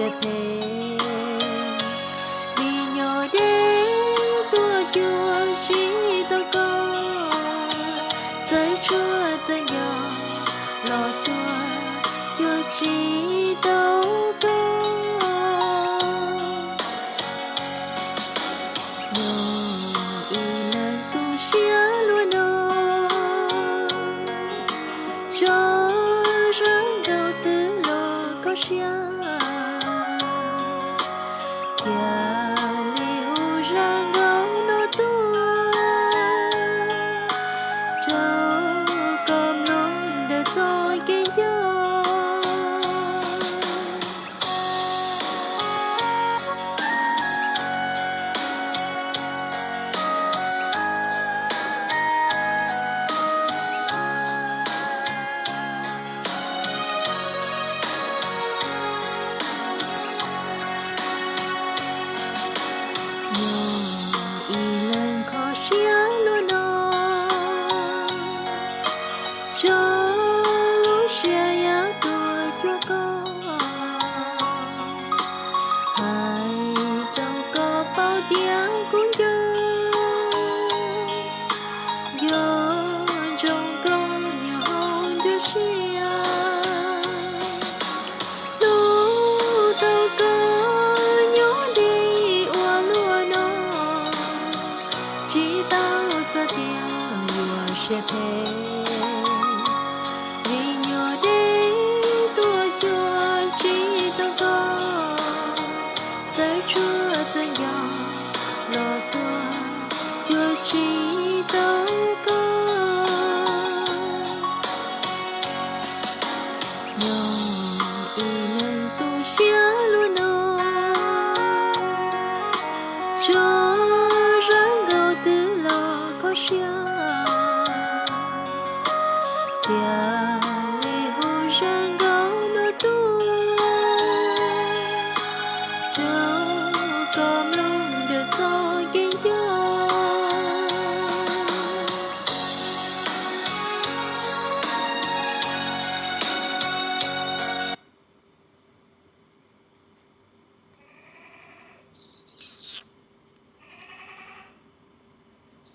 siab phem, vim nyob deb tuaj cuag tsis tau koj, txawj tshuaj txawj nco los tuaj cuag tsis tau koj. Yog ib leeg tu siab luaj no, tso zaj nkauj twg los koj siab, cia li hu zaj nkauj no tuaj rau koj mloog ntawm txoj kev nco. Yog ib leeg kho siab luaj no, tso lub siab yav tuaj cuag koj, hais rau koj paub tias kuv nco, nco ntsoov koj nyob hauv nruab siab. Hlub tau koj nyob li ua luaj no, tsis tau xav tias yuav siab phem, vim nyob deb tuaj cuag tsis tau koj, txawj tshuaj txawj nco los tuaj cuag tsis tau koj. Yog ib leeg tu siab luaj no, tso